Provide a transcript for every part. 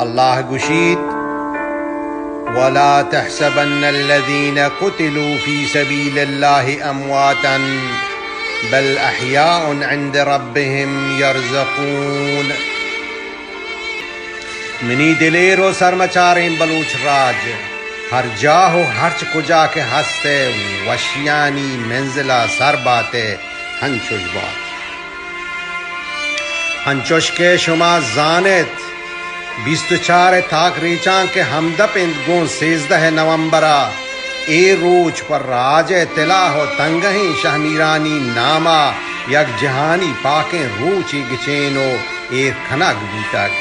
اللہ گوشیت، ولا تحسبن الذين قتلوا في سبيل الله امواتا بل احياء عند ربهم يرزقون۔ منی دلیر و سرمچاریں بلوچ راج، ہر جاہ و ہرچ کجا کہ ہست ئے، وشیانی منزلا سر بات ئے، ہنچوش بات۔ ہنچوش کہ شما زان ایت، بیست و چار ء تاکریچان کہ ہمدپ انت گوں سیزدہ ء نومبر ء، اے روچ پہ راج ء تلاہ و تنگہیں شہمیرانی نام ء یک جہانی پاکیں روچے گچین و ایر کنگ بوتگ۔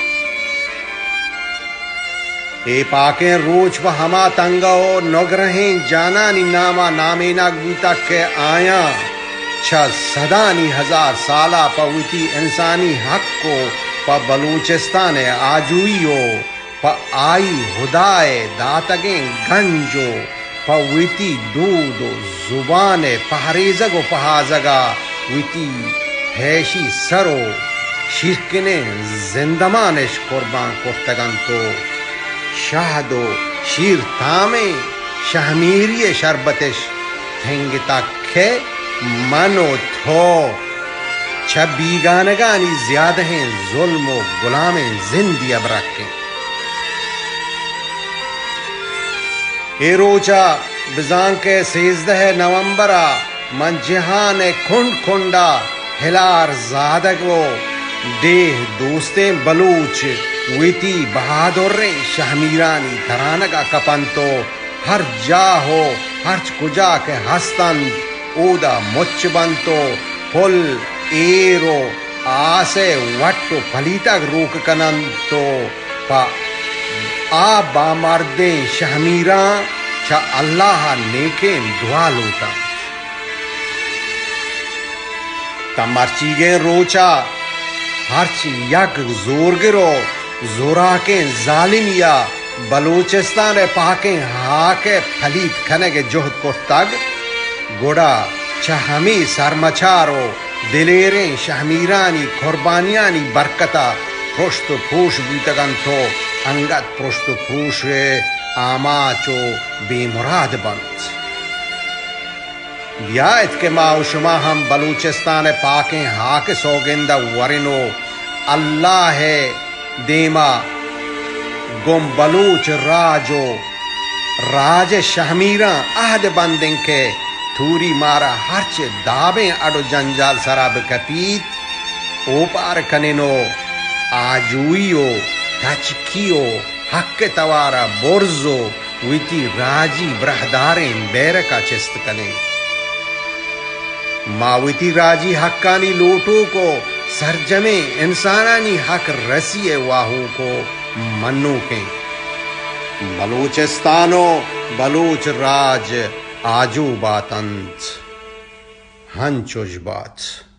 اے پاکیں روچ پہ ہما تنگہ و نگرہیں جانانی نام ء نامینگ بوتگ کہ آیاں چہ صدانی ہزار سال ء پہ وتی انسانی حق و پہ بلوچستان ء آجوئی و پہ آئی ہدا ء داتگیں گنج و پہ وتی دود و زبان ء پہریزگ و پہازگ ء وتی ہیشی سر و شیرکنیں زندمان اش قربان کرتگ انت و شہد و شیر تامیں شہمیری ء شربت اش تنگتگ کہ من و تو چہ بیگانگانی زیادہیں ظلم و غلامیں زندی ء برکیں۔ اے روچ ء بزانکہ سیزدہ نومبر ء من جہان ء کنڈ کنڈ ء ہلار زادگ و ڈیہ دوستیں بلوچ وتی بہادریں شہمیرانی ترانگ ء کپنت و ہر جاہ و ہرچ کجا کہ ہست انت، اودا مچ بنت و پل، ایر و آس ء وٹ و پلیتگ روک کن انت و پہ آ بامردیں شہمیراں چہ اللہ ء نیکیں دعا لوٹ انت۔ تاں مرچیگیں روچ ء ہرچ یک زورگر و زوراکیں ظالمی ء بلوچستان ء پاکیں ہاک ء پلیت کنگ ء جہد کرتگ، گڑا چہ ہمے سرمچار و دلیریں شہمیرانی قربانیانی برکت ء پرشت و پوش بوتگ انت و انگت پرشت و پوش ء آماچ و بے مراد بنت۔ بیا ات کہ ما و شما ہم بلوچستان ء پاکیں ہاک ء سوگند ء ورن و اللہ ء دیما گوں بلوچ راج و راج ء شہمیراں عہد بندیں کہ توری مارا ہرچ دابیں اڈ و جنجال سرا بکپیت، اوپار کنن و آجوئی و تچکی و حق ء توارا برز و وتی راجی براہداریں بیرک ء چست کنیں۔ ما وتی راجی حقانی لوٹوک و سرجمیں انسانانی حق رسی ء واہوک و منوک ایں۔ بلوچستان و بلوچ راج آجو بات انت۔ ہنچوش بات۔